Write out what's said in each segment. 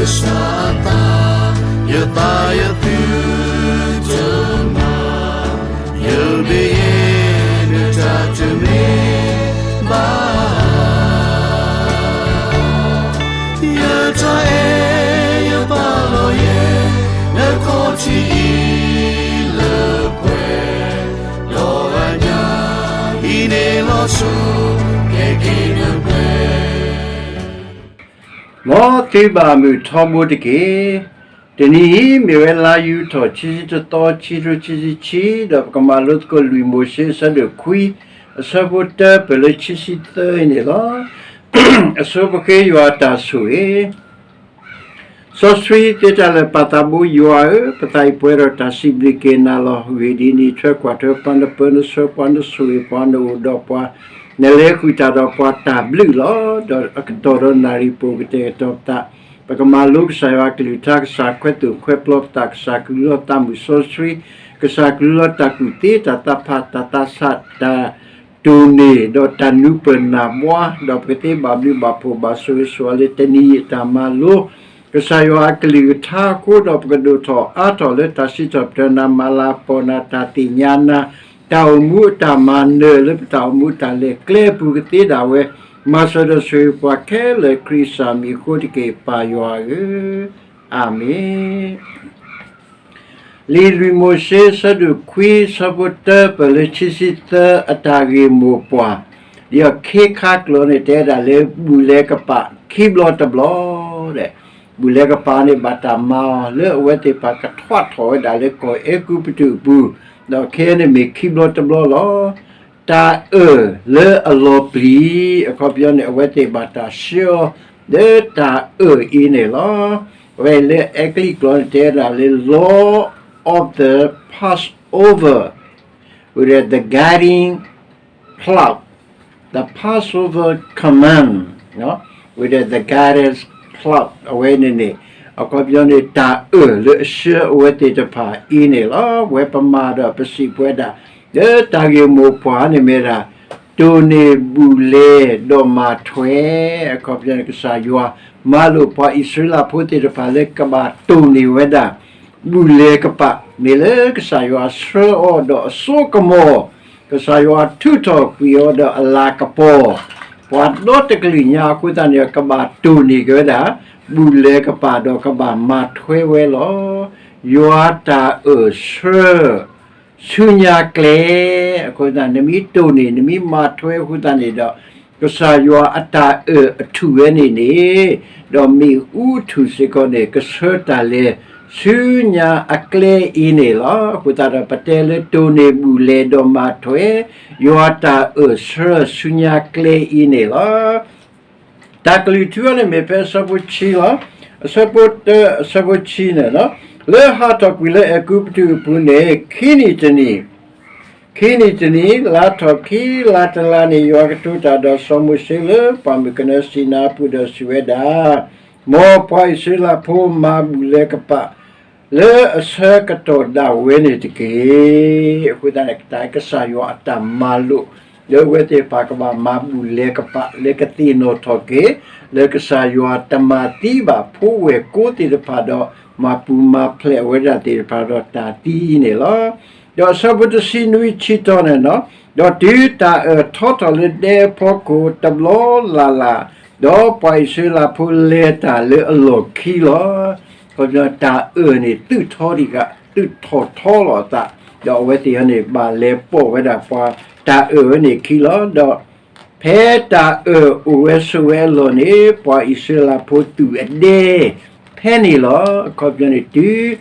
ကစၢ်အသး, ယသးယသုတမၤ, ယဘၣ်ယဲနတၢ်တမ့ၢ်ဘၣ်. ယတၢ်အဲၣ်ယပာ်လီၤယဲ, နခီၣ်ထံးအံၤလၢပှဲၤ, ဒီးအညၣ်အံၤန့ၣ်လီၤဆီ, ကဲက့ၤနပှဲၤ မ်သုဘၣ်မုာ်ထီဘိတက့ၢ်. တနံၤအံၤမ့ၢ်ဝဲလါယူၤထီၣ် ခံဆံတသီ ခံကထိခံဆံခံ, ဒီးပကမၤလိသကိးလွံၢ်မိၤၡ့ အဆၢဒိၣ်ခွံ, အဆၢဖိတၢ ပၢၢ်လၢခံဆံသၢအံၤန့ၣ်လီၤ. အဆိပဃ့ယွၤအတၢ်ဆိၣ်ဂ့ၤ စီဆှံသ့တၢ်လၢာ် ပၢ်သးဘိယွၤဧၢ, ပသးအံၤပှဲၤဒီးတၢ်စံးဘျုးက့ၤနၤလီၤ. ဂ့ၢ်ဒ်အံၤ, နထွဲကွၢ်ထွဲပှၤ, နပၢနဆှၢပှၤ, နဆိၣ်ဂ့ၤပှၤ, နအိၣ်ဒီးပှၤ, နလဲၤဃုာ်တၢ်ဒီးပှၤတၢ်ဘျုးလီၤ. ဒီးအကတီၢ်ဒီးနၣ်ရံၣ် ပအိၣ်ကတဲာ်ကတီၤပသး, ပကမၤလိကစၢ်ယွၤအကလုၢ်ကထါ, ကစၢ်ခွဲးသိၣ်ခွဲးပျီပသး, ကစၢ်ကလုၢ်လီၤသးမုၢ်စီဆှံ, ကစၢ်ကလုၢ်လီၤတၢ်ကူၣ်သ့, တၢ်သးဖး, တၢ်သးဆး, တၢ် တိၢ်န့ၢ်, ဒီးတၢ်နူၤပၢၢ်နၢ်ဘှါ, ဒီးပကသ့ဘၣ်ဘျုးဘၣ်ဖှိၣ်ဘၣ်ဆိၣ်ဂ့ၤဆိၣ်ဝါလၢတနံၤအံၤအတၢ်မၤလိ ကစၢ်ယွၤအကလုၢ်ကထါအဃိ, ဒီးပကဒိၣ်ထီၣ်အါထီၣ်လၢတၢ်စံးထီၣ်ပတြၢၤနၤ, မၤလၤကပီၤနၤ, တၢ်သ့ၣ်ညါနၤ, တၢ်အိၣ်မူအတၢ်မၤနၢၤလၢပတၢ်အိၣ်မူအတၢ်လဲၤကျဲအပူၤကသ့ဒၣ်ဝဲ, မၤစၢၤဒီးဆိၣ်ဂ့ၤပှၤခဲလၢာ် ခရံာ်စၢ်မံၤအဃိတက့ၢ်, ပၢ်ယွၤဧၢ, အၤမ့ၣ်. လံာ်လွံၢ်မိၤၡ့ အဆၢဒိၣ်ခွံ အဆၢဖိတၢ ပၢၢ်လၢခံဆံသၢ အတၢ်ဂ့ၢ်မိၢ်ပှၢ်, ဒ်အီၤခ့ခါကျိာ်န့ၣ် တဲဒၣ်လၢ ဘူၣ်လဲၤကပာ်ခံဘျီတဘျီ, ဘူၣ်လဲၤကပာ်န့ၣ် ဘၣ်တၢ်မၤအီၤ လၢအဝဲသ့ၣ်တဖၣ်ကထွးထီၣ်ဝဲဒၣ်လၢကီၢ်အဲၤကူပတူးအပူၤ, ဒီးခဲအံၤန့ၣ်မ့ၢ်ခံဘျီတဘျီလီၤ. တၢ်အၢၣ်လၢအလီၤပျံၤ, အခီပညီန့ၣ် အဝဲသ့ၣ်ဘၣ်တၢ်ဆှၢအီၤ လၢတၢ်အၢၣ်အံၤန့ၣ်လီၤ. အဝဲလၢအဲကလံးကျိာ်န့ၣ် တဲဒၣ်လၢ Law of the Passover with the guiding cloud, the Passover command with the guiding cloud အဝဲန့ၣ်န့ၣ် အခီပညီန့ၣ် တၢ်အၢၣ်လၢအဆှၢအဝဲသ့ၣ်တဖၣ်အံၤန့ၣ်လီၤ. ဝဲပမၤဒီးပစံးပဝဲဒၣ် လၢတၢ်ဂ့ၢ်မိၢ်ပှၢ်န့ၣ်မ့ၢ်ဒၣ် တိၢ်န့ၢ်ဘူၣ်လဲၤဒီးမၤထွဲ, အခီပညီန့ၣ် ကစၢ်ယွၤမၤလိာ်ပှၤအံၣ်စရ့လးဖိသ့ၣ်တဖၣ်လၢကဘၣ်တိၢ်န့ၢ်ဝဲဒၣ် ဘူၣ်လဲၤကပာ် မ့ၢ်လၢကစၢ်ယွၤဆှၢအီၤဒီးအစိကမီၤ, ကစၢ်ယွၤထုးထီၣ်ကွံာ်အီၤဒီးအလၤကပီၤ, ပှၤဒီတကလုာ်ညါအဃိသတးန့ၣ် ကဘၣ်တိၢ်န့ၢ်က့ၤဝဲဒၣ် ဘူၣ်လဲၤကပာ်ဒီးကဘၣ်မၤထွဲဝဲလီၤ. ယွၤတၢ်အၢၣ်ဆှၢ ဆူညါကျဲ, အဃိသတး နမ့ၢ်တိၢ်န့ၢ် နမ့ၢ်မၤထွဲအဃိသတးန့ၣ်ဒီး ကစၢ်ယွၤအတၢ်အၢၣ်အထူၣ်ဝဲန့ၣ်န့ၣ်, ဒီးမ့ၣ်အူထူၣ်စ့ၢ်ကီးန့ၣ် ကဆှၢတၢ်လဲၤဆူညါအကျဲအံၤန့ၣ်လီၤ. အဃိသတးဒီး ပတဲလၢတိၢ်န့ၢ်ဘူၣ်လဲၤဒီးမၤထွဲ, ယွၤတၢ်အၢၣ်ဆှၢဆူညါကျဲအံၤန့ၣ်လီၤ. တၢ်ကလုၢ်ထူအံၤန့ၣ်မ့ၢ်ဖဲအဆၢဖိဆံလီၤ. အဆၢဖိတၢ အဆၢဖိဆံန့ၣ်လီၤ. လၢဟးထီၣ်ကွံာ်လၢအဲၤကူပတူးအပူၤန့ၣ် ခံနံၣ်တနံၣ်, ခံနံၣ်တနံၣ်, လါထီၣ်ခံလါတလါန့ၣ် ယွၤကတိၤတၢ်ဒီးစီၤမိၤၡ့လၢပှၢ်မုၢ်ကနၢစံနါအပူၤဒီးစံးဝဲဒၣ်, မ်ပှၤအံၣ်စရ့လးဖိမၤဘူၣ်လဲၤကပာ် လၢအဆၢကတီၢ်ဒၣ်ဝဲန့ၣ်တက့ၢ်. အဃိသတးန့ၣ် တၢ်ကစၢ်ယွၤအတၢ်မၤလိာ် လၢအဝဲသ့ၣ်တဖၣ်ကဘၣ်မၤဘူၣ်လဲၤကပာ် လၢကသ့ၣ်နီၣ်ထီၣ်က့ၤ လၢကစၢ်ယွၤတမၤသံဘၣ်ဖိဝဲၢ်ကိသ့ၣ်တဖၣ်ဒီး မၤပူၤမၤဖျဲးဝဲဒၣ်သ့ၣ်တဖၣ်ဒီးတၢ်သံအံၤန့ၣ်လီၤ. ဒီးအဆၢဖိတဆံနွံဆံတီၤန့ၣ်လီၤ. ဒီးတုၤတၢ်အၢၣ်ထီထီၣ်လၢဒဲအဖီခိၣ်တဘျီလၢ်လၢ်, ဒီးပှၤအံၣ်စရ့လးဖိလဲၤတၢ်လၢအလီၢ်ခံလီၤ. ခီဖျိတၢ်အၢၣ်န့ၣ် သုးထီၣ်တဂၤ, သုးထီၣ်ထီလီၤအသး, ဒီးအဝဲသ့ၣ်န့ၣ် ဘၣ်လဲၤပိာ်ဝဲဒၣ်ပှၤတၢ်အၢၣ်ဝဲန့ၣ်ခံလီၤ. ဒီးဖဲတၢ်အၢၣ်အိၣ်ဝဲဆိးဝဲအလီၢ်န့ၣ် ပှၤအံၣ်စရ့လးဖိသူၣ်အဒဲဖဲန့ၣ်လီၤ. အခီပညီန့ၣ် တုၤ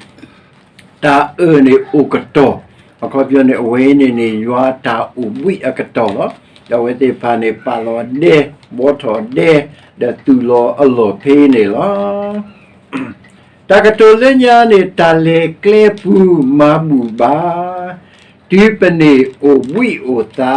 တၢ်အၢၣ်န့ၣ်အိၣ်ကတီၢ်, အခီပညီန့ၣ် အဝဲန့ၣ်န့ၣ် ယွၤတၢ်အိၣ်ဘှံးအကတီၢ်လီၤ. ဒီးအဝဲသ့ၣ်တဖၣ်န့ၣ် ပာ်လီၤအဒဲ, ဘှီထီၣ်အဒဲ, ဒီးသူၣ်လီၤအလီၢ်ဖဲအံၤန့ၣ်လီၤ. တၢ်ကတိၤလၢညါန့ၣ် တၢ်လဲၤကျဲပူၤမၤဘူၣ်ဘၣ်, တုၤပန့ၢ်အိၣ်ဘှံးအိၣ်သါ,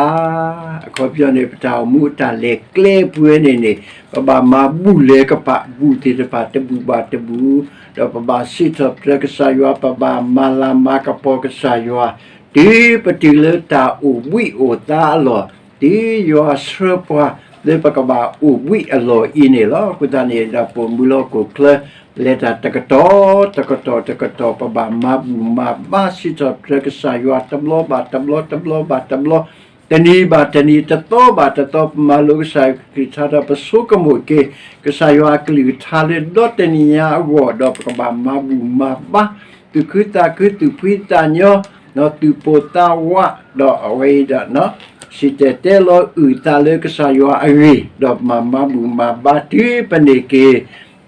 အခီပညီန့ၣ် ပတၢ်အိၣ်မူအတၢ်လဲၤကျဲပူၤဝဲန့ၣ်န့ၣ် ပဘၣ်မၤဘူၣ်လဲၤကပာ်ဘူၣ်သ့ၣ်တဖၣ်တဘူၣ်ဘၣ်တဘူၣ်, ဒီးပဘၣ်စံးထီၣ်ပတြၢၤကစၢ်ယွၤ, ပဘၣ်မၤလၤမၤကပီၤကစၢ်ယွၤ, တုၤပတုၤလၢတၢ်အိၣ်ဘှံးအိၣ်သါအလီၢ်, တုၤယွၤဆှၢပှၤ လၢပကဘၣ်အိၣ်ဘှံးအလီၢ်အံၤန့ၣ်လီၤ. အဃိသတးန့ၣ်ဒီး ပအိၣ်မူလၢဟီၣ်ခိၣ်ချၢ ပလဲၤတၢ်တကတီၢ် တကတီၢ် တကတီၢ် ပဘၣ်မၤဘူၣ်မၤဘါစံးထီၣ်ပတြၢၤကစၢ်ယွၤ တဘျီဘၣ်တဘျီ တဘျီဘၣ်တဘျီ, တနံၤဘၣ်တနံၤ တသီဘၣ်တသီ ပမၤလိကစၢ်ယွၤကလုၢ်ကထါဒီး ပဆိကမိၣ်က့ၤ ကစၢ်ယွၤအကလုၢ်ကထါလၢဒီတနံၤညါအဂီၢ် ဒီးပကဘၣ်မၤဘူၣ်မၤဘါ သူၣ်ခုသးခု သူၣ်ဖှံသးညီ ဒီးသူၣ်ပိၢ်သးဝး ဒီးအဝဲအံၤဒီး စံၣ်တဲၤတဲလီၤအုၣ်သးလၢကစၢ်ယွၤအဂ့ၢ် ဒီးမၤမၤဘူၣ်မၤဘါတုၤပန့ၢ်က့ၤ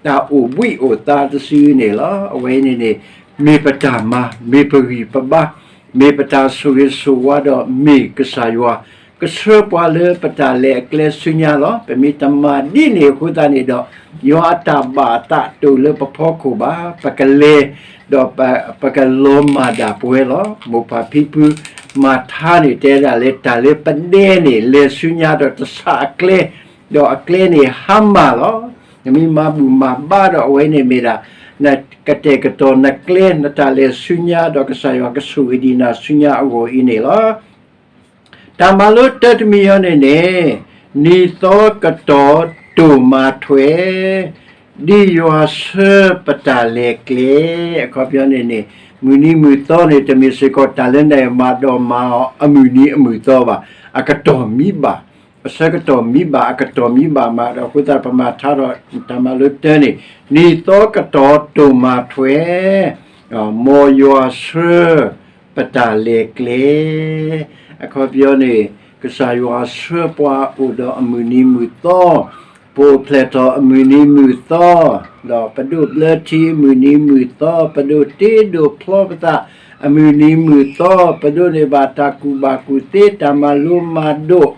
တၢ်အိၣ်ဘှံးအိၣ်သါတစုန့ၣ်လီၤ. အဝဲအံၤန့ၣ်န့ၣ် မ့ၢ်ပတၢ်မၤ မ့ၢ်ပဂံၢ်ပဘါ မ့ၢ်ပတၢ်ဆိၣ်ဂ့ၤဆိၣ်ဝါဒီး မ့ၢ်ကစၢ်ယွၤ ကဆှၢပှၤလၢပတၢ်လဲၤအကျဲဆူညါလီၤ. ပမ့ၢ်တမၤဒ်န့ၣ်အဃိသတးန့ၣ်ဒီး ယွၤအတၢ်ဘၣ်အသးတအိၣ်လၢပဖီခိၣ်ဘၣ်. ပကလဲၤ ဒီးပ ပကလီၤမၢ်ဒၣ်ပဝဲလီၤ. မိၢ်ပၢ်ဖံဖု မၤထါန့ၣ် တဲဒၣ်လၢတၢ်လၢပဒဲန့ၣ် လဲၤဆူညါဒီးတဆးအကျဲ, ဒီးအကျဲန့ၣ်ဟါမၢ်လီၤ. နမ့ၢ်မၤဘူၣ်မၤဘါဒီးအဝဲန့ၣ်မ့ၢ်ဒၣ် နကတဲာ်ကတီၤနကျဲ နတၢ်လဲၤဆူညါ ဒီးကစၢ်ယွၤကဆိၣ်ဂ့ၤဒံးနၤဆူညါအဂီၢ်အံၤန့ၣ်လီၤ. တၢ်မၤလိတၢတမံၤအံၤန့ၣ်န့ၣ် နံၤသီကတီၢ်တိၢ်မၤထွဲ ဒ်ယွၤဆှၢပတၢ်လဲၤကျဲ အခီပညီန့ၣ်န့ၣ် မုၢ်နံၤမုၢ်သီန့ၣ် တမ့ၢ်စ့ၢ်ကီးတၢ်လၢနမၤဒီးမၤအီၤအမုၢ်နံၤအမုၢ်သီဘၣ်. အကတီၢ်မံဘၣ်, အဆၢကတီၢ်မံဘၣ် အကတီၢ်မံဘၣ်မးဒီး အဃိသတးပမၤထါဒီးတၢ်မၤလိတၢန့ၣ် နံၤသီကတီၢ်တိၢ်မၤထွဲ မ်ယွၤဆှၢပတၢ်လဲၤကျဲ အခီပညီန့ၣ် ကစၢ်ယွၤဆှၢပှၤအိၣ်ဒီးအမုၢ်နံၤမုၢ်သီ, ပအိၣ်ဖျဲၣ်ထီၣ်အမုၢ်နံၤမုၢ်သီ, ဒီးပဒိးဘျၢထံအမုၢ်နံၤမုၢ်သီ, ပဒိးတ့ဒိးဖျီပသးအမုၢ်နံၤမုၢ်သီ, ပဒိးန့ၢ်ဘၣ်တၢ်ကူၣ်ဘၣ်ကူၣ်သ့ တၢ်မၤလိမၤဒိး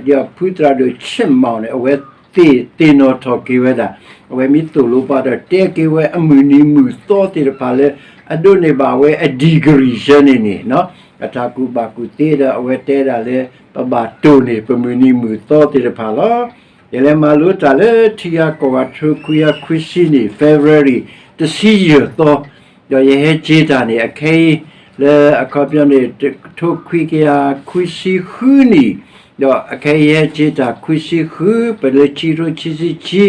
ဒီးဖုသရၣ်ဒိၣ်ဆ့ၣ်မီၣ်န့ၣ် အဝဲသ့ၣ်သ့ၣ်နီၣ်ထီၣ်က့ၤဝဲဒၣ်, အဝဲမ့ၢ်သိၣ်လိပှၤဒီးတဲက့ၤဝဲအမုၢ်နံၤမုၢ်သီသ့ၣ်တဖၣ်လၢ အဒိးန့ၢ်ဘၣ်ဝဲအ degree ဆၢန့ၣ်န့ၣ် အတၢ်ကူၣ်ဘၣ်ကူၣ်သ့ဒီး အဝဲတဲဒၣ်လၢ ပဘၣ်တိၢ်န့ၢ်ပမုၢ်နံၤမုၢ်သီသ့ၣ်တဖၣ်လီၤ. ယလဲၤမၤလိတၢ်လၢထံဂၤကီၢ်ဂၤ တကထိခွံကယၤခွံဆံနံၣ် February တဆံယဲၢ်သီ, ဒီးယဟဲက့ၤတၢ်န့ၣ် အခဲအံၤ လၢအခီပညီန့ၣ် တကထိခွံကယၤခွံဆံဃုနံၣ်, ဒီးအခဲအံၤယဟဲက့ၤတၢ်ခွံဆံဃု ပလၢခံကထိခံဆံခံ,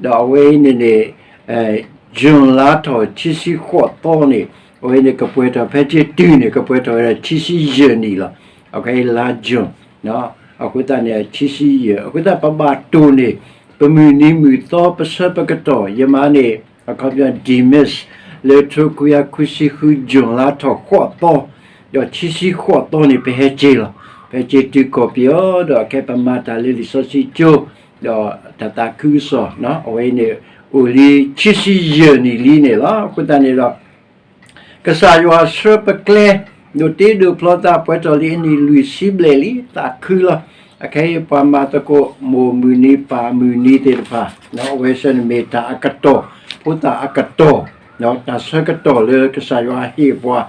ဒီးအဝဲအံၤန့ၣ်န့ၣ် June လါထီၣ်ခံဆံဃိးသီန့ၣ် အဝဲန့ၣ်ကပှဲၤထီၣ်ဖဲက့ၤတုၤန့ၣ် ကပှဲၤထီၣ်ဝဲဒၣ်ခံဆံယဲၢ်နံၣ်လီၤ. အခဲအံၤလါ June, အဃိသတးန့ၣ် ခံဆံယဲၢ်, အဃိသတးပဘၣ်တိၢ်န့ၢ် ပမုၢ်နံၤမုၢ်သီ ပဆၢပကတီၢ် ယမၤန့ၣ် အခီပညီ Demas လၢတကထိခွံကယၤခွံဆံဃု June လါထီၣ်ဃိးသီ, ဒီးခံဆံဃိးသီန့ၣ် ပဟဲက့ၤလီၤ. ပဟဲက့ၤတုၤကီၢ်ပယီၤ ဒီးအခဲပမၤတၢ်လၢလံာ်စီဆှံကၠိ ဒီးတၢ်သးခုကစီၣ် အဝဲအံၤန့ၣ် အိၣ်လံခံဆံယဲၢ်နံၣ်လံန့ၣ်လီၤ. အဃိသတးန့ၣ်ဒီး ကစၢ်ယွၤဆှၢပကျဲ ဒိးတ့ဒိးဖျီသး ပှဲၤထီၣ်လံအနံၣ်လွံၢ်ဆံဘျဲၣ်လံ သးခုလီၤ. အခဲအံၤပှၤမၤသကိးမိၢ်မုၢ်နံၤ ပၢ်မုၢ်နံၤသ့ၣ်တဖၣ် အဝဲဆၢန့ၣ်မ့ၢ်တၢ်အကတီၢ် ဖိသၣ်အကတီၢ် တၢ်ဆၢကတီၢ်လၢကစၢ်ယွၤဟ့ၣ်ပှၤ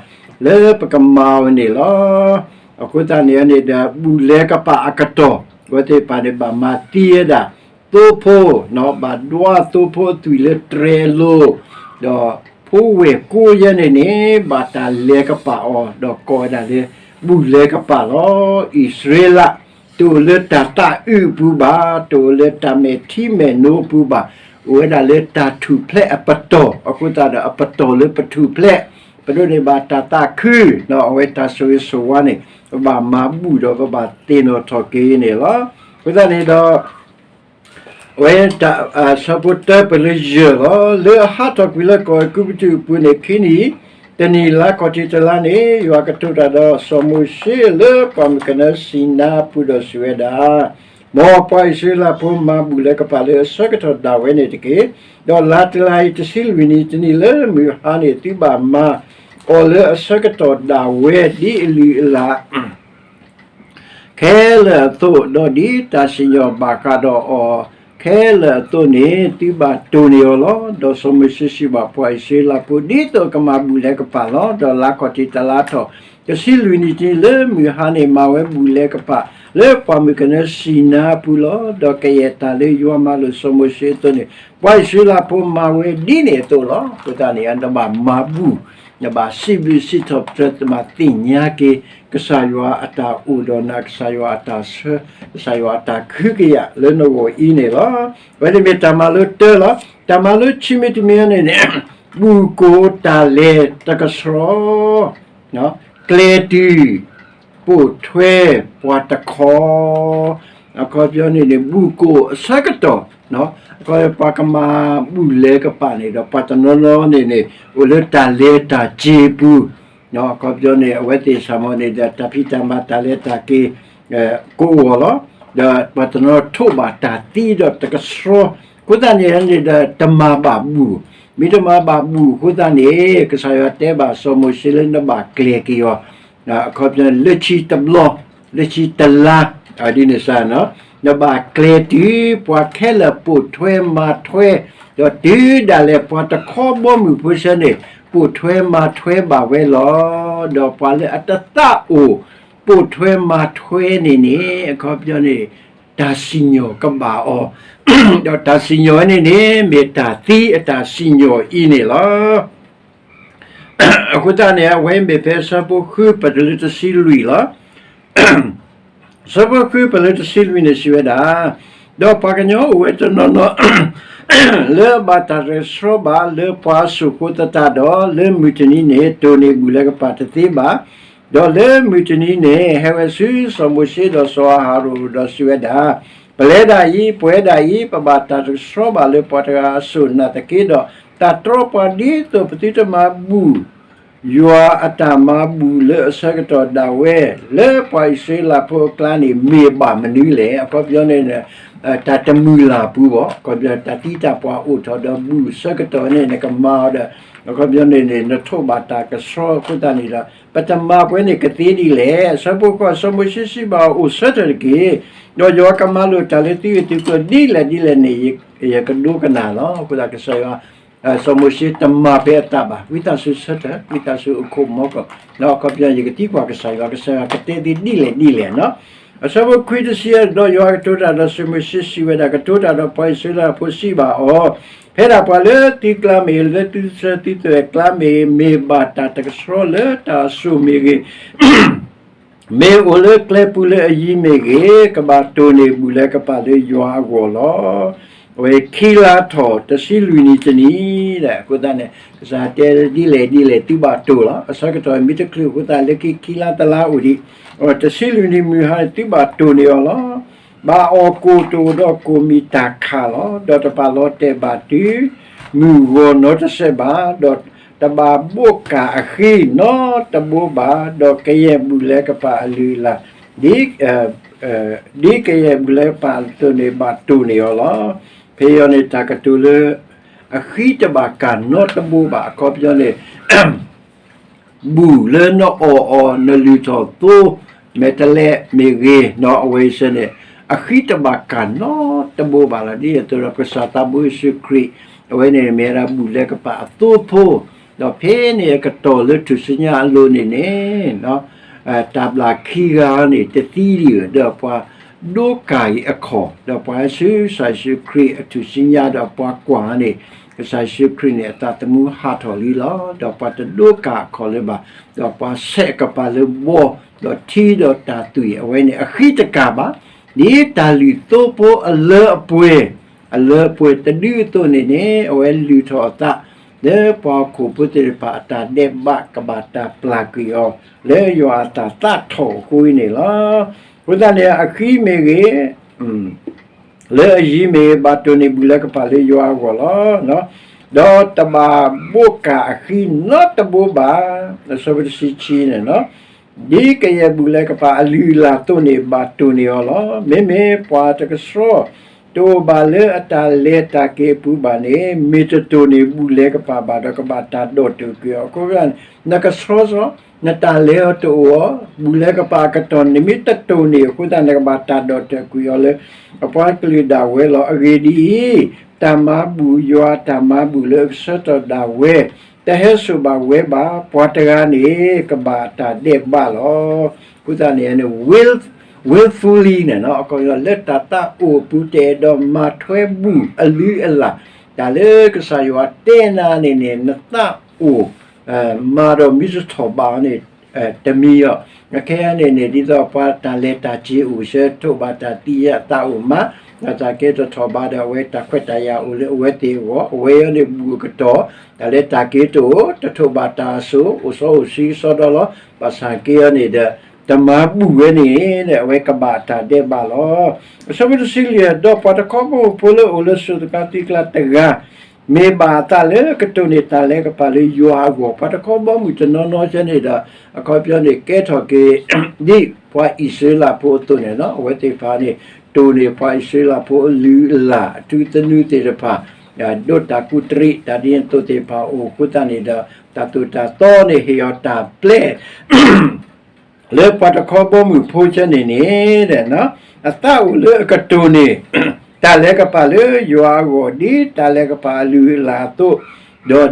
လၢပကမၤအီၤန့ၣ်လီၤ. အဃိသတးန့ၣ်န့ၣ်ဒီး ဘူၣ်လဲၤကပာ်အကတီၢ် အဝဲသ့ၣ်တဖၣ်န့ၣ် ဘၣ်မၤသံဝဲဒၣ် သိဖိ ဘၣ်ဒွးသိဖိအသွံၣ်လၢတြဲၤအလိၤ, ဒီးဖိဝဲၢ်ကိးယဲၢ်န့ၣ်န့ၣ် ဘၣ်တၢ်လဲၤကပာ်အီၤ ဒီးကိးဝဲဒၣ်လၢ ဘူၣ်လဲၤကပာ်လီၤ. အံၣ်စရ့လး တအိၣ်လၢတၢ်သးအုးအပူၤဘၣ်, တအိၣ်လၢတၢ်မဲာ်ထံမဲာ်နိအပူၤဘၣ်, အိၣ်ဝဲဒၣ်လၢတၢ်ထူၣ်ဖျဲးအပတီၢ်, အဃိသတးဒီးအပတီၢ်လၢပထူၣ်ဖျဲး ပဒိးန့ၢ်ဘၣ်တၢ်သးခု, အဝဲတၢ်ဆိၣ်ဂ့ၤဆိၣ်ဝါန့ၣ် ပဘၣ်မၤဘူၣ်ဒီးပဘၣ်သ့ၣ်နီၣ်ထီၣ်က့ၤန့ၣ်လီၤ. အဃိသတးန့ၣ်ဒီး အဝဲတၢ် ဆၢဖိတၢပၢၢ်လၢယဲၢ်လီၤ. လၢအဟးထီၣ်ကွံာ်လၢကီၢ်အဲၤကူပတူးအပူၤန့ၣ် ခံနံၣ်, တနံၣ်လါခီၣ်ထံးတလါန့ၣ် ယွၤကတိၤတၢ်ဒီးစီၤမိၤၡ့လၢပှၢ်မုၢ်ကနၢစံနါအပူၤဒီးစံးဝဲဒၣ်, မ်ပှၤအံၣ်စရ့လးဖိမၤဘူၣ်လဲၤကပာ်လၢအဆၢကတီၢ်ဒၣ်ဝဲန့ၣ်တက့ၢ်. ဒီးလါတလါအံၤတဆံလွံၢ်နံၣ်တနံၣ်လၢမုၢ်ဟါန့ၣ် သုဘၣ်မၤအီၤလၢအဆၢကတီၢ်ဒၣ်ဝဲဒ်အလုၢ်အလၢ် ခဲလၢာ်အသိး, ဒီးဒ်တၢ်စံၣ်ညီၣ်ဘၣ်ဃးဒီးအီၤခဲလၢာ်အသိးန့ၣ် သုဘၣ်တိၢ်န့ၢ်အီၤလီၤ. ဒီးစီၤမိၤၡ့စံးဘၣ်ပှၤအံၣ်စရ့လးဖိ, ဒ်သိးကမၤဘူၣ်လဲၤကပာ်လီၤ. ဒီးလါခီၣ်ထံးတလါထီၣ် တဆံလွံၢ်နံၣ်တနံၣ်လၢမုၢ်ဟါန့ၣ် မၤဝဲဘူၣ်လဲၤကပာ်လၢပှၢ်မုၢ်ကနၢစံနါအပူၤလီၤ. ဒီးကယဲၢ်တၢ်လၢယွၤမၤလိာ်စီၤမိၤၡ့အသိးန့ၣ် ပှၤအံၣ်စရ့လးဖိမၤဝဲဒ်န့ၣ်အသိးလီၤ. အဃိသတးန့ၣ် အတဘၣ်မၤဘူၣ် နဘၣ်စံးဘျုးစံးထီၣ်ပတြၢၤ နဘၣ်သ့ၣ်ညါက့ၤ ကစၢ်ယွၤအတၢ်အိၣ်ဒီးနၤ, ကစၢ်ယွၤအတၢ်ဆှၢ, ကစၢ်ယွၤအတၢ်ကဟုကယာ်လၢနဂီၢ်အံၤန့ၣ်လီၤ. အဝဲန့ၣ်မ့ၢ်တၢ်မၤလိတၢလီၤ. တၢ်မၤလိခံမံၤတမံၤန့ၣ်န့ၣ် ဘူၣ်ကိၣ်တၢ်လဲၤတကဆှီ ကျဲတုၤ ပိာ်ထွဲပှၤတခီ, အခီပညီန့ၣ်န့ၣ် ဘူၣ်ကိၣ်အဆၢကတီၢ်, အခီပညီပှၤကမၤဘူၣ်လဲၤကပာ်န့ၣ်ဒီး ပှၤတနီၤနီၤန့ၣ်န့ၣ် အိၣ်လၢတၢ်လဲၤတၢ်က့ၤပူၤ, အခီပညီန့ၣ် အဝဲသ့ၣ်ဆၣ်မီၤန့ၣ်ဒီး တၢ်ဖံးတၢ်မၤတၢ်လဲၤတၢ်က့ၤ ကိးဂီၤလီၤ. ဒီးပှၤတနီၤထိးဘၣ်တၢ်သံဒီးတကဆှီ, အဃိသတးန့ၣ်န့ၣ်ဒီး တမၤဘၣ်ဘူၣ်, မ့ၢ်တမၤဘၣ်ဘူၣ်အဃိသတးန့ၣ် ကစၢ်ယွၤတဲဘၣ်စီၤမိၤၡ့လၢနဘၣ်ကျဲၤက့ၤအီၤ အခီပညီ လၢခံတဘျီ, လၢခံတလါ, ဒ်န့ၣ်စ့ၢ်, နဘၣ်ကျဲၤတုၤ ပှၤခဲလၢာ်ပိာ်ထွဲမၤထွဲ, ဒီးတုၤဒၣ်လဲာ်ပှၤတခီဘီမုၢ်ဖိဆၢန့ၣ် ပိာ်ထွဲမၤထွဲဘၣ်ဝဲလီၤ. ဒီးပှၤလၢအတသးအိၣ် ပိာ်ထွဲမၤထွဲန့ၣ်န့ၣ် အခီပညီန့ၣ် တၢ်စံၣ်ညီၣ်ကဘၣ်အီၤ, ဒီးတၢ်စံၣ်ညီၣ်ဝဲန့ၣ်န့ၣ် မ့ၢ်တၢ်သံအတၢ်စံၣ်ညီၣ်အံၤန့ၣ်လီၤ. အဃိသတးန့ၣ် အဝဲမ့ၢ်ဖဲဆၢဖိဃုပတုၤလၢတဆံလွံၢ်လီၤ. ဆၢဖိဃုပတုၤလၢတဆံလွံၢ်န့ၣ်စံးဝဲဒၣ်, ဒီးပှၤကညီအိၣ်ဝဲတနီၤနီၤ လၢအဘၣ်တၢ်တကဆှီဘၣ်လၢပှၤအစိၣ်ဃိသတးဒီး လၢမုၢ်တနံၤန့ၣ် တိၢ်န့ၢ်ဘူၣ်လဲၤကပာ်တသ့ဘၣ်. ဒီးလၢမုၢ်တနံၤန့ၣ် ဟဲဝဲဆူစီၤမိၤၡ့ဒီးစီၤအၤဟရိၣ်ဒီးစံးဝဲဒၣ်, ပလဲၤဒၣ်အံၤ, ပှဲၤဒၣ်အံၤ, ပဘၣ်တၢ်တကဆှီဘၣ်လၢပှၤတဂၤအစိၣ်နာ်သက့ဒီး, တၢ်တြီပှၤဒ်သိးပသုတမၤဘူၣ် ယွၤအတၢ်မၤဘူၣ်လၢအဆၢကတီၢ်ဒၣ်ဝဲ လၢပှၤအံၣ်စရ့လးဖိအကျါန့ၣ် မ့ၢ်ဘၣ်မနုၤလဲၣ်. အခီပညီန့ၣ် တၢ်တမုၢ်လၢ်ပူၤဘၣ်, အခီပညီတၢ်သံတၢ်ပှၢ်အိၣ်ထီၣ်ဒီးဘူၣ်ဆၢကတီၢ်န့ၣ် နကမၤအီၤဒီး အခီပညီန့ၣ်န့ၣ် နထိးဘၣ်တၢ်ကဆှီအဃိသတးန့ၣ်ဒီး ပတမၤပှဲၤန့ၣ်ကသ့ဒ်လဲၣ်. အဆၢဖိဃိး စီၤမိၤၡ့စံးဘၣ်အီၤ အိၣ်ဆၢထၢၣ်တက့ၢ်. ဒီးယွၤကမၤလိာ်တၢ်လၢသုဂ့ၢ်သုကျိၤဒ်လဲၣ်ဒ်လဲၣ်န့ၣ် ယကဒိကနၣ်လီၤ. အဃိသတးကစၢ်ယွၤ စီၤမိၤၡ့တမၤဖဲအသးဘၣ်, ဝံသးစူၤဆၢထၢၣ်, ဝံသးစူၤအိၣ်ခိးမီၤကီၢ်, အခီပညီယကသံကွၢ်ကစၢ်ယွၤ, ကစၢ်ယွၤကတဲသုဒ်လဲၣ်ဒ်လဲၣ်နီၤ. အဆၢဖိခွံတဆံယဲၢ်, ဒီးယွၤကတိၤတၢ်ဒီးစီၤမိၤၡ့စံးဝဲဒၣ်, ကတိၤတၢ်ဒီးပှၤအံၣ်စရ့လးဖိစံးဘၣ်အီၤ, ဖဲဒၣ်ပှၤလၢသုကျါမ့ၢ်ဂ့ၤ, လၢသုဆၢသုသွဲၣ်ကျါမ့ၢ်ဂ့ၤ, မ့ၢ်ဘၣ်တၢ်တကဆှီလၢတၢ်အစိၣ်မ့ၢ်ဂ့ၤ မ့ၢ်အိၣ်လၢကျဲပူၤလၢအယံၤမ့ၢ်ဂ့ၤ, ကဘၣ်တိၢ်န့ၢ်ဘူၣ်လဲၤကပာ်လၢယွၤအဂီၢ်လီၤ. အဝဲခံလါထီၣ်တဆံလွံၢ်နံၣ်တနံၣ်, အဃိသတးန့ၣ် ကစၢ်တဲဒ်လဲၣ်ဒ်လဲၣ်သုဘၣ်တိၢ်လီၤ. အဆၢကတီၢ်မ့ၢ်တချုးအဃိသတး လၢခံခံလါတလါအိၣ်ဒံး, တဆံလွံၢ်နံၣ်မုၢ်ဟါန့ၣ် သုဘၣ်တိၢ်န့ၢ်အီၤလီၤ. ဘၣ်အီၣ်ကိၣ်တအိၣ်ဒီးကိၣ်မံၤတၢ်ခးလီၤ. ဒီးတပာ်လီၤတဲာ်ဘၣ်တုၤမုၢ်ဂီၤနီတစဲးဘၣ်, ဒီးတဘၣ်ဘိးကၢ်အဃံနီတဘိဘၣ်, ဒီးကယဲၢ်ဘူၣ်လဲၤကပာ်အလုၢ်အလၢ် ဒ် ဒ်ကယဲၢ်ဘူၣ်လဲၤကပာ်အသိးန့ၣ် ဘၣ်တိၢ်န့ၢ်အီၤလီၤ. ဖဲအံၤန့ၣ် တၢ်ကတိၤလၢ အဃံတဘၣ်ကၢ်နီတဘိဘၣ်, အခီပညီန့ၣ် ဘူၣ်လၢနအီၣ်အီၤ နလုၢ်ထီၣ်သိ မဲာ်တဲးလဲးမ့ၢ်ဂ့ၤ နီၢ်အဝဲအံၤစ့ၢ်န့ၣ် အဃံတဘၣ်ကၢ်နီတဘိဘၣ်လီၤ. ဒ်သိးဒီးကစၢ်သးဘိယ့ၣ်ၡူးခရံာ် အဝဲန့ၣ်မ့ၢ်ဝဲဒၣ်ဘူၣ်လဲၤကပာ်အသိဖိ, ဒီးဖဲန့ၣ်အကတီၢ်လၢထူၣ်စုညါအလိၤန့ၣ်န့ၣ် တၢ်ဘျၣ်ခံဂၤန့ၣ် တသံဒံးဧိၤ, ဒီးပှၤဒိကၢ်အံၤအခီၣ်, ဒီးပှၤဟဲဆူကစၢ်ယ့ၣ်ၡူးခရံာ်အထူၣ်စုညါဒီးပှၤကွၢ်န့ၣ် ကစၢ်ယ့ၣ်ၡူးခရံာ်န့ၣ် အသးသမူဟးထီၣ်လံလီၤ. ဒီးပှၤတဒိကၢ်အခီၣ်လၢၤဘၣ်, ဒီးပှၤဆဲးကပၤလၢဘီ, ဒီးထံဒီးတၢ်သွံၣ် အဝဲန့ၣ်အဃံတကၢ်ဘၣ်, ဒ်တၢ်လုၢ်သိဖိအလၢအပှဲၤ, အလၢအပှဲၤတဒုအသိးန့ၣ်န့ၣ် အဝဲလုၢ်ထီၣ်အသး လၢပှၤဟီၣ်ခိၣ်ဖိသ့ၣ်တဖၣ်အတၢ်ဒဲးဘးကဘၣ်တၢ်ပျၢ်ကွံာ်အီၤ လၢယွၤအတၢ်သးထီၣ်အဃိအံၤန့ၣ်လီၤ. အဃိသတးန့ၣ် အဃံမ့ၢ်ဂ့ၤ လၢအယံၤမ့ၢ်ဂ့ၤ ဘၣ်တိၢ်န့ၢ်ဘူၣ်လဲၤကပာ်လၢယွၤအဂီၢ်လီၤ. ဒီးတဘၣ်ဘိးကၢ်အဃံနီတဘိဘၣ်, အဆၢဖိတဆံခံန့ၣ် ဒ်ကယဲၢ်ဘူၣ်လဲၤကပာ်အလုၢ်အလၢ်အသိးန့ၣ် ဘၣ်တိၢ်န့ၢ်အီၤလီၤ. မ့မ့ၢ်ပှၤတကဆှီ တအိၣ်ဘၣ်လၢအတၢ်လဲၤတၢ်က့ၤအပူၤဘၣ်န့ၣ် မ့ၢ်တတိၢ်န့ၢ်ဘူၣ်လဲၤကပာ်ဘၣ်ဒီး ကဘၣ်တၢ်ဒီၣ်တုာ်ကွံာ်အီၤ. အဃိ နကဆှီစီ နတၢ်လဲၤအီၤတအိၣ်အီၤ, ဘူၣ်လဲၤကပာ်အကတီၢ် နမ့ၢ်တတိၢ်န့ၢ်အဃိသတး နကဘၣ်တၢ်ဒီၣ်တုာ်ကွံာ်အီၤလၢ အပှၤကလုာ်ဒၣ်ဝဲလီၤ. အဂ့ၢ်ဒ်အံၤ, တၢ်မၤဘူၣ် ယွၤအတၢ်မၤဘူၣ်လၢအကဆၢထၢၣ်ဒၣ်ဝဲ တဟဲစိာ်ဘၣ်ဝဲဘၣ်, ပှၤတဂၤန့ၣ် ကဘၣ်တၢ်ဒဲးဘးလီၤ. အဃိသတးန့ၣ် willfully န့ၣ် လၢတၢ်သးအိၣ်အပူၤ တအဲၣ်ဒိးမၤထွဲဘူၣ်အလုၢ်အလၢ်, တၢ်လၢကစၢ်ယွၤတဲနၤန့ၣ်န့ၣ် နသးအိၣ် မၤဒီးမ့ၢ်တထီၣ်ဘးအီၤန့ၣ် တမံၤအီၤ. ခဲအံၤန့ၣ်န့ၣ် ဒ်သိးပှၤတၢ်လဲၤတၢ်က့ၤအိၣ်ဆၢ ထိးဘၣ်တၢ်သံအသးအိၣ်မး, တၢ်သးက့ၤတထီၣ်ဘးဒီး အဝဲတၢ်ခွဲးတၢ်ယာ်အိၣ်လၢအဝဲသ့ၣ်အဂီၢ်, အဝဲအံၤန့ၣ်ဘူၣ်အကတီၢ်, တၢ်လဲၤတၢ်က့ၤတအိၣ်, တထိးဘၣ်တၢ်အစိၤ, အိၣ်စီအိၣ်ဆှံစီဒီလီၤ. ဘၣ်ဆၣ်က့အီၤန့ၣ်ဒီး တမၤဘူၣ်ဝဲန့ၣ် အဝဲကဘၣ်တၢ်ဒဲးဘးလီၤ. အဆၢဖိတဆံလွံၢ်, ဒီးပှၤတခီဘီမုၢ်ဖိလၢအိၣ်လၢစိၤသကိးသံကျါတဂၤ မ့ၢ်ဘၣ်အသးလၢကတိၢ်န့ၢ်တၢ်လဲၤကပၤလၢယွၤအဂီၢ်, ပှၤတခီဘီမုၢ်တနီၤနီၤဆၢန့ၣ်ဒီး အခီပညီန့ၣ် ကဲထီၣ်က့ၤ ဒ်ပှၤအံၣ်စရ့လးဖိအသိးန့ၣ်လီၤ. အဝဲသ့ၣ်တဖၣ်န့ၣ် တိၢ်န့ၢ်ပှၤအံၣ်စရ့လးဖိအလုၢ်အလၢ် အထူသနူသ့ၣ်တဖၣ်, ဒိးတၢ်ကူးတရံး တၢ်ဒ်န့ၣ်အသိးသ့ၣ်တဖၣ်အိၣ်အဃိသတးန့ၣ်ဒီး တၢ်သိၣ်တၢ်သီန့ၣ် ဟ့ၣ်အီၤတၢ်ပျဲ လၢပှၤတခီဘီမုၢ်ဖိဆၢန့ၣ်န့ၣ် အသးအိၣ်လၢအကတိၢ်န့ၢ် တၢ်လဲၤကပၤလၢယွၤအဂီၢ် ဒ်တၢ်လဲၤကပၤအလုၢ်အလၢ်အသိး,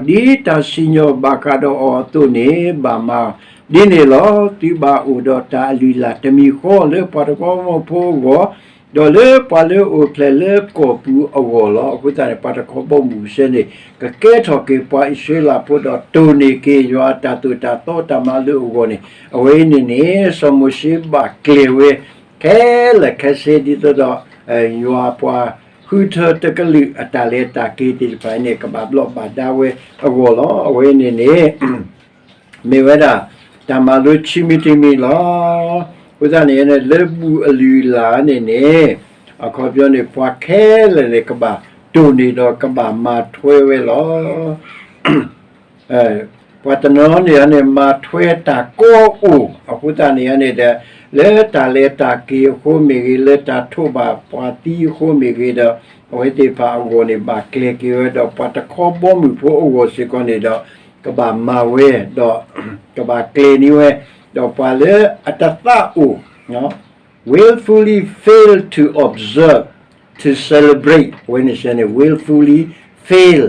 ဒီးဒ်တၢ်စံၣ်ညီၣ်ဘၣ်ဃးဒီးအီၤအသိးန့ၣ် ဘၣ်မၤဒ်န့ၣ်လီၤ. သုဘၣ်အိၣ်ဒီးတၢ်အလုၢ်အလၢ်တမံၤဃီ လၢပှၤတခီဘီမုၢ်ဖိအဂီၢ်, ဒီးလၢပှၤလၢအအိၣ်ဖျဲၣ်လၢကီၢ်ပူၤအဂီၢ်လီၤ. အဃိသတးန့ၣ် ပှၤတခီဘီမုၢ်ဆၢန့ၣ် ကကဲထီၣ်က့ၤပှၤအံၣ်စရ့လးဖိဒီး တိၢ်န့ၢ်က့ၤယွၤအတၢ်သိၣ်တၢ်သီတၢ်မၤလိာ်အဂီၢ်န့ၣ် အဝဲအံၤန့ၣ်န့ၣ် စီၤမိၤၡ့ဘၣ်ကျဲၤဝဲ ခဲလၢာ်ခဲဆ့ဒ်သိးဒီး ယွၤပှၤဃုထၢတကလုာ်အတၢ်လဲၤတၢ်က့ၤသ့ၣ်တဖၣ်အံၤန့ၣ် ကဘၣ်ဘျီးဘၣ်ဒါဝဲအဂီၢ်လီၤ. အဝဲအံၤန့ၣ်န့ၣ် မ့ၢ်ဝဲဒၣ် တၢ်မၤလိခံမံၤတမံၤလီၤ. အဃိသတးန့ၣ် လၢဘူၣ်အလုၢ်အလၢ်န့ၣ်န့ၣ် အခီပညီန့ၣ် ပှၤခဲလၢာ်န့ၣ် ကဘၣ်တိၢ်န့ၢ်ဒီးကဘၣ်မၤထွဲဝဲလီၤ. ပှၤတနီၤန့ၣ်န့ၣ် မၤထွဲတၢ်ကိးအိၣ် အဃိသတးန့ၣ်န့ၣ်ဒီး လၢတၢ်လဲၤတၢ်က့ၤအဃိမ့ၢ်ဂ့ၤ, လၢတၢ်ထိးဘၣ်ပှၤသံအဃိမ့ၢ်ဂ့ၤဒီး အဝဲသ့ၣ်တဖၣ်အဂီၢ်န့ၣ် ဘၣ်ကျဲၤက့ၤဝဲဒီး ပှၤတခီဘီမုၢ်ဖိအဂီၢ်စ့ၢ်ကီးန့ၣ်ဒီး ကဘၣ်မၤဝဲဒီး ကဘၣ်ကျဲၤန့ၢ်ဝဲ, ဒီးပှၤလၢအတသးအိၣ် willfully fail to observe, to celebrate အဝဲန့ၣ်ဆၢန့ၣ် willfully fail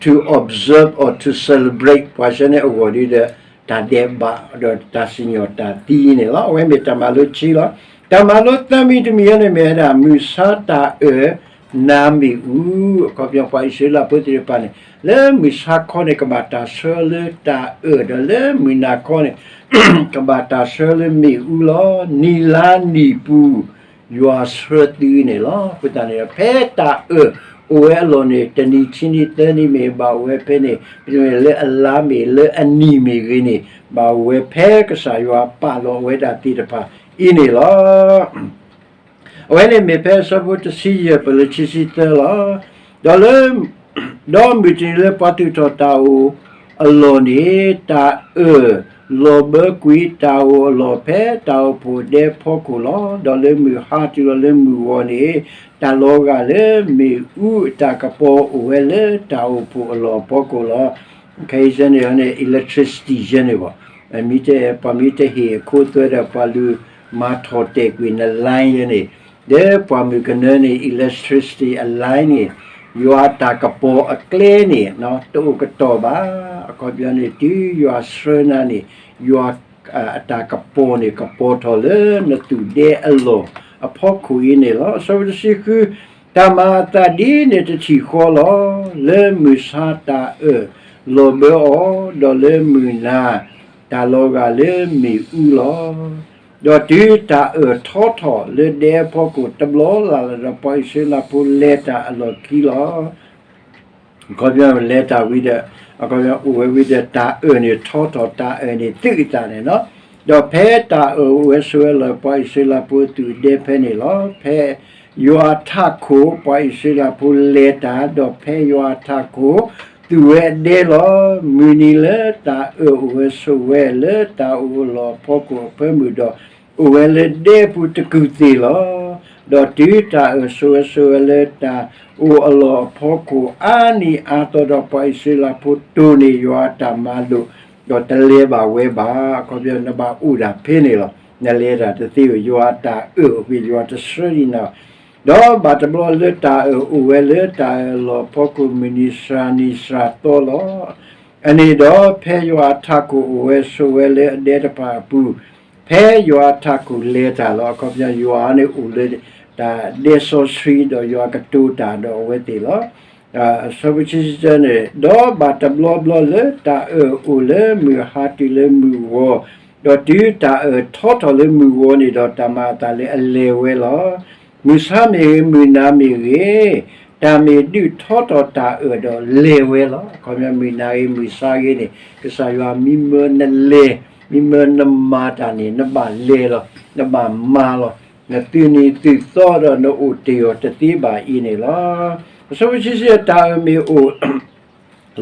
to observe or to celebrate ပှၤဆၢန့ၣ်အဂီၢ်ဒီး တၢ်ဒဲးဘးဒီးတၢ်စံၣ်ညီၣ်တၢ်သံန့ၣ်လီၤ. အဝဲမ့ၢ်တၢ်မၤလိခံလီၤ. တၢ်မၤလိသၢမံၤတမံၤအံၤန့ၣ်မ့ၢ်ဝဲဒၣ် မုၢ်ဆါတၢ်အၢၣ် နၤမ့ၣ်အူ, အခီပညီပှၤအံၣ်စရ့လးဖိသ့ၣ်တဖၣ်န့ၣ် လၢမုၢ်ဆါခီန့ၣ် ကဘၣ်တၢ်ဆှၢလၢတၢ်အၢၣ်, ဒီးလၢမုၢ်နၤခီန့ၣ် ကဘၣ်တၢ်ဆှၢလၢမ့ၣ်အူလီၤ. နံၣ်လါနံၣ်ပူၤ ယွၤဆှၢသုန့ၣ်လီၤ. အဃိသတးန့ၣ်ဒီး ဖဲတၢ်အၢၣ်အိၣ်ဝဲအလီၢ်န့ၣ် တနံၤခံနံၤသၢနံၤမ့ၢ်ဘၣ်အိၣ်ဝဲဖဲန့ၣ်, လၢအလါမ့ၢ်လၢအနံၣ်မ့ၢ်ဂ့ၤန့ၣ် ဘၣ်အိၣ်ဝဲဖဲကစၢ်ယွၤပာ်လီၤဝဲဒၣ်သ့ၣ်တဖၣ်အံၤန့ၣ်လီၤ. အဝဲန့ၣ်မ့ၢ်ဖဲအဆၢဖိတဆံယဲၢ် ပလၢခံဆံသၢလီၤ. ဒီးလၢ ဒီးမုၢ်တနံၤလၢပှၤသူၣ်ထီၣ်တၢ်အိၣ်အလီၢ်န့ၣ် တၢ်အၢၣ်လီၤဘၢကွံာ်တၢ်အိၣ်အလီၢ်ဖဲတၢ်အိၣ်ဖှိၣ်ဒဲဖီခိၣ်လီၤ. ဒီးလၢမုၢ်ဟါတုၤလီၤလၢမုၢ်ဂီၤန့ၣ် တၢ်လီၤဂာ်လၢမ့ၣ်အူအတၢ်ကပီၤအိၣ်ဝဲလၢတၢ်အိၣ်ဖှိၣ်အလီၢ်ဖီခိၣ်လီၤ. ခဲအံၤဆၢန့ၣ်န့ၣ် electricity ဆၢန့ၣ်ဘၣ်, မ့ၢ်တဲ ပှၤမ့ၢ်တဟ့ၣ်အခိသွဲဒီး ပှၤလူၤမၤထီၣ်တဲာ်ကွံာ်န line ယဲန့ၣ်, ဒီးပှၤမုၣ်ကနၢန့ၣ် electricity အ line န့ၣ် ယွၤအတၢ်ကပီၤအကျဲန့ၣ် တအိၣ်ကတီၢ်ဘၣ်. အခီပညီန့ၣ် တုၤယွၤဆှၢနၤန့ၣ် ယွၤ အတၢ်ကပီၤန့ၣ် ကပီၤထီၣ်လၢနသူၣ်ဒဲအလီၢ်အဖီခိၣ်အံၤန့ၣ်လီၤ. အဆၢဖိတဆံဃု, တၢ်မၤအသးဒ်န့ၣ်တထံၣ်ဃီလီၤ. လၢမုၢ်ဆါတၢ်အၢၣ်လီၤဘၢအီၤ, ဒီးလၢမုၢ်နၤတၢ်လီၤဂာ်လၢမ့ၣ်အူလီၤ. ဒီးတုၤတၢ်အၢၣ်ထီထီၣ်လၢဒဲအဖီခိၣ်တဘျီလၢ်လၢ်ဒီး ပှၤအံၣ်စရ့လးဖိလဲၤတၢ်အလီၢ်ခံလီၤ. အခီပညီလဲၤတၢ်ဝံၤဒီး အခီပညီအိၣ်ဝဲဝံၤဒီး တၢ်အၢၣ်န့ၣ်ထီထီၣ် တၢ်အၢၣ်န့ၣ်သုးအသးန့ၣ်လီၤ. ဒီးဖဲတၢ်အၢၣ်အိၣ်ဝဲဆိးဝဲလီၤ ပှၤအံၣ်စရ့လးဖိအသူၣ်အဒဲဖဲန့ၣ်လီၤ. ဖဲယွၤထးခိၣ် ပှၤအံၣ်စရ့လးဖိလဲၤတၢ်, ဒီးဖဲယွၤထးခိၣ် သူၣ်ဝဲအဒဲလီၤ. မုၢ်နံၤလၢတၢ်အၢၣ်အိၣ်ဝဲဆိးဝဲလၢတၢ်အိၣ်အလီၢ်အဖီခိၣ်အဖၢမုၢ်ဒီး အိၣ်ဝဲလၢဒဲပူၤတကူၢ်သ့ၣ်လီၤ. ဒီးတုၤတၢ်အၢၣ်ဆိးဝဲဆိးဝဲလၢတၢ်အိၣ်အလီၢ်အဖီခိၣ်အါနံၤအါသီဒီး ပှၤအံၣ်စရ့လးဖိတိၢ်န့ၢ်ယွၤအတၢ်မၤလိာ်, ဒီးတလဲၤဘၣ်ဝဲဘၣ်. အခီပညီနဘၣ်အိၣ်ဒၣ်ဖဲန့ၣ်လီၤ. နလဲၤတၢ်တသ့ဝဲ ယွၤအတၢ်အၢၣ်အိၣ်ဖဲ ယွၤတဆှၢဒံးနၤ ဒီးဘၣ်တဘျီလၢတၢ်အၢၣ်အိၣ်ဝဲလၢတၢ်အၢၣ်လီၢ်ဖီခိၣ်မုၢ်နံၤစှၤနံၤစှၤသီလီၤ. အန့ၣ်ဒီးဖဲယွၤအထးခိၣ်အိၣ်ဝဲဆိးဝဲလၢအဒဲတဖၣ်အပူၤ, ဖဲယွၤအထးခိၣ်လဲၤတၢ်လီၤ. အခီပညီယွၤန့ၣ်အိၣ်လၢတၢ်ဒဲစီဆှံဒီးယွၤကတိၤတၢ်ဒီးအဝဲသ့ၣ်လီၤ. အဆၢဖိဆံဆံတၢန့ၣ်, ဒီးဘၣ်တဘျီဘျီလၢတၢ်အၢၣ်အိၣ်လၢမုၢ်ဟါတုၤလၢမုၢ်ဂီၤ, ဒီးတုၤတၢ်အၢၣ်ထီထီၣ်လၢမုၢ်ဂီၤန့ၣ်ဒီး တၢ်မၤအသးလၢအလဲၤဝဲလီၤ. မုၢ်ဆါမ့ၢ်ဂ့ၤ, မုၢ်နၤမ့ၢ်ဂ့ၤ, တၢ်မ့ၢ်ဒုးထီထီၣ်တၢ်အၢၣ်ဒီးလဲၤဝဲလီၤ. အခီပညီ မုၢ်နၤဂ့ၤ မုၢ်ဆါဂ့ၤန့ၣ် ကစၢ်ယွၤ မ့မၢနလဲၤ, မ့မၢနမၤတၢ်န့ၣ် နဘၣ်လဲၤလီၤ, နဘၣ်မၤလီၤ. နသုးနံၤသုးသီဒီးနအိၣ်တ့ၢ်အီၤတသ့ဘၣ်အံၤန့ၣ်လီၤ. အဆၢဖိဆံဆံ တၢ်အၢၣ်မ့ၢ်အိၣ်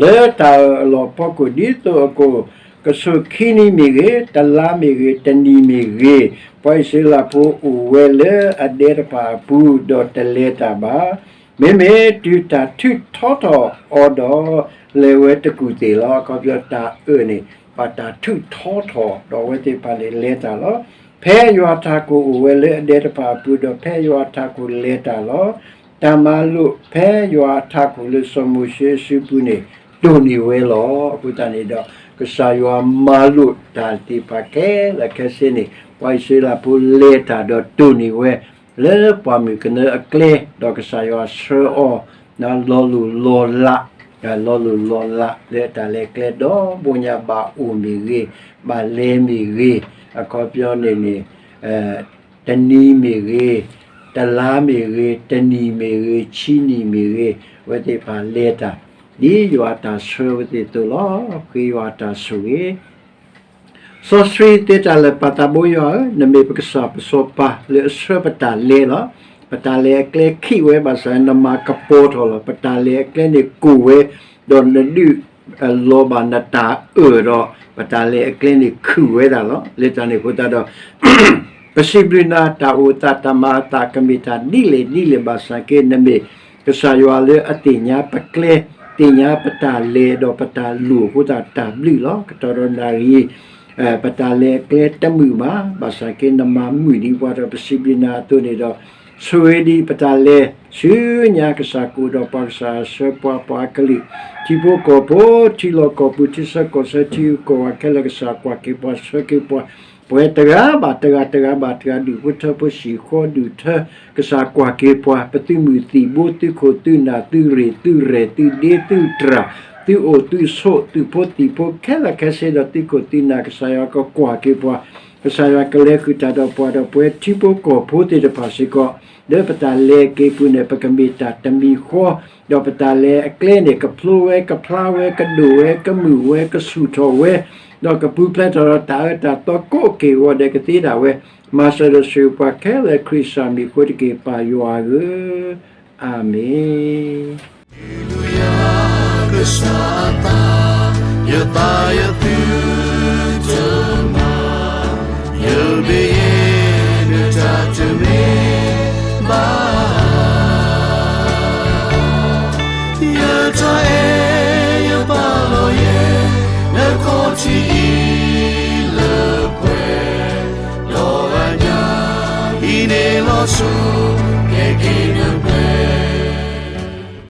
လၢတၢ်အၢၣ်အလီၢ်ဖီခိၣ် ဒ်သိးအကအိၣ် ကဆိၣ်ခံနံၤမ့ၢ်ဂ့ၤ, တလါမ့ၢ်ဂ့ၤ, တနံၣ်မ့ၢ်ဂ့ၤ, ပှၤအံၣ်စရ့လးဖိအိၣ်ဝဲလၢအဒဲတဖၣ်အပူၤ ဒီးတလဲၤတၢ်ဘၣ်. မ့မ့ၢ်တုၤတၢ်ထုးထီထီၣ်အီၤဒီး လဲၤဝဲတကူၢ်သ့ၣ်လီၤ. အခီပညီ တၢ်အၢၣ်န့ၣ် ဘၣ်တၢ်ထုးထီထီၣ် ဒီးအဝဲသ့ၣ်တဖၣ်န့ၣ်လဲၤတၢ်လီၤ. ဖဲယွၤထးခိၣ်အိၣ်ဝဲလၢအဒဲတဖၣ်အပူၤ ဒီးဖဲယွၤထးခိၣ်လဲၤတၢ်လီၤ. တၢ်မၤလိာ်ဖဲယွၤအထးခိၣ်လၢစီၤမိၤၡ့အစုပူၤန့ၣ် တိၢ်န့ၢ်ဝဲလီၤ. အဃိသတးန့ၣ်ဒီး ကစၢ်ယွၤမၤလိာ်တၢ်သ့ၣ်တဖၣ်ခဲလၢာ်ခဲဆ့န့ၣ် ပှၤအံၣ်စရ့လးဖိလဲၤတၢ်ဒီးတိၢ်န့ၢ်ဝဲ လၢပှၢ်မုၢ်ကနၢအကျဲ, ဒီးကစၢ်ယွၤဆှၢအီၤ လီၤလိၢ်လီၤလး, လီၤလိၢ်လီၤလးလၢတၢ်လဲၤကျဲဒီး ဘိညါဘၣ်အိၣ်မ့ၢ်ဂ့ၤ, ဘၣ်လဲၤမ့ၢ်ဂ့ၤ, အခီပညီန့ၣ်န့ၣ် တနံၤမ့ၢ်ဂ့ၤ, တလါမ့ၢ်ဂ့ၤ, တနံၣ်မ့ၢ်ဂ့ၤ, ဆံနံၣ်မ့ၢ်ဂ့ၤ, အဝဲသ့ၣ်တဖၣ်လဲၤတၢ် ဒ်ယွၤအတၢ်ဆှၢအဝဲသ့ၣ်အသိးလီၤ. ဃ့ယွၤအတၢ်ဆိၣ်ဂ့ၤ စီဆှံသ့တၢ်လၢာ် ပၢ်သးဘိယွၤဧၢ, နမ့ၢ်ပကစၢ်ပစီၤပၤလၢအဆှၢပတၢ်လဲလီၤ. ပတၢ်လဲၤအကျဲခံးဝဲဘၣ်ဆၣ် နမၤကပီၤထီၣ်လီၤ. ပတၢ်လဲၤအကျဲန့ၣ်ကိၢ်ဝဲ, ဒီးနဒုးလီၤဘၣ်နတၢ်အၢၣ်ဒီး ပတၢ်လဲၤအကျဲန့ၣ်ခုၣ်ဝဲဒၣ်လီၤ. လၢတၢ်န့ၣ်အဃိသတးဒီး ပစံးဘျုးနၤ တၢ်အိၣ်သးတၢ်မၤအသးကမ့ၢ်တၢ်ဒ်လဲၣ်ဒ်လဲၣ်ဘၣ်ဆၣ်က့ နမ့ၢ်ကစၢ်ယွၤလၢအသ့ၣ်ညါပကျဲ, သ့ၣ်ညါပတၢ်လဲၤဒီးပတၢ်လိၣ်အဃိသတး တၢ်ဘျုးလီၤ. ကတီၢ်ဒီးနၣ်ရံၣ် ပတၢ်လဲၤအကျဲတမုာ်ဘၣ်, ဘၣ်ဆၣ်က့ နမၤမုာ်ဒံးပှၤဒီး ပစံးဘျုးနၤအသိးန့ၣ်ဒီး ဆိၣ်ဂ့ၤဒံးပတၢ်လဲၤ ဆူညါကစၢ်ကအိၣ်ဒီးပှၤ ကစၢ်ဆှၢပှၤ ပှၤကလုာ် ထံဖိကီၢ်ဖိ, ထံလီၢ်ကီၢ်ပူၤ, ထံဆၢကီၢ်ဆၢ, ထံဂုၤကီၢ်ဂၤခဲလၢာ် ကစၢ်ကွၢ်က့ၤပှၤ ဆှၢက့ၤပှၤ, ပဝဲတဂၤဘၣ်တဂၤ တဂၤဘၣ်တဂၤ ဒူၣ်ဖိထၢဖိ ဟံၣ်ဃီဒူၣ်ထၢ ကစၢ်ကွၢ်က့ၤပှၤ, ပသုးမုၢ်သံၣ်ဘိ သုးခိၣ်သုးနၢ် သုးရ့ၣ်သုးရဲၣ် သုးဒ့သုးတြၢ် သုးအိၣ်သုးဆိး သုးဖိသံၣ်ဖိခဲလၢာ်ခဲဆ့ဒီး သုးခိၣ်သုးနၢ် ကစၢ်ယွၤကကွၢ်က့ၤပှၤ, ကစၢ်ယွၤကလဲၤဃုာ်တၢ်ဒီးပှၤဒီး ပဝဲထံဖိကီၢ်ဖိသ့ၣ်တဖၣ်စ့ၢ်ကီး လၢပတၢ်လဲၤက့ၤပူၤန့ၣ် ပကမ့ၢ်တၢ်တမံၤဃီ, ဒီးပတၢ်လဲၤအကျဲန့ၣ် ကဖျိဝဲ ကဖျါဝဲ ကဒိၣ်ဝဲ ကမုာ်ဝဲ ကဆူၣ်ထီၣ်ဝဲ, ဒီးကပူၤဖျဲးထီၣ်ဒီးတၢ်အၢတၢ်သီကိးက့ၤအဂီၢ်ဒဲး ကသ့ဒၣ်ဝဲ, မၤစၢၤဒီးဆိၣ်ဂ့ၤပှၤခဲလၢာ် ခရံာ်စၢ်မံၤအဃိတက့ၢ် ပၢ်ယွၤဧၢ, အၤမ့ၣ်. ကစၢ်အသး ယသးယသုတမၤ ယဘၣ်ယဲ နတၢ်တမ့ၢ်ဘၣ် ယတၢ်အဲၣ်ယပာ်လီၤယဲ နခီၣ်ထံးအံၤလၢပှဲၤ ဒီးအညါ ဟံးန့ၢ်လီၤဆူ ကဲက့ၤ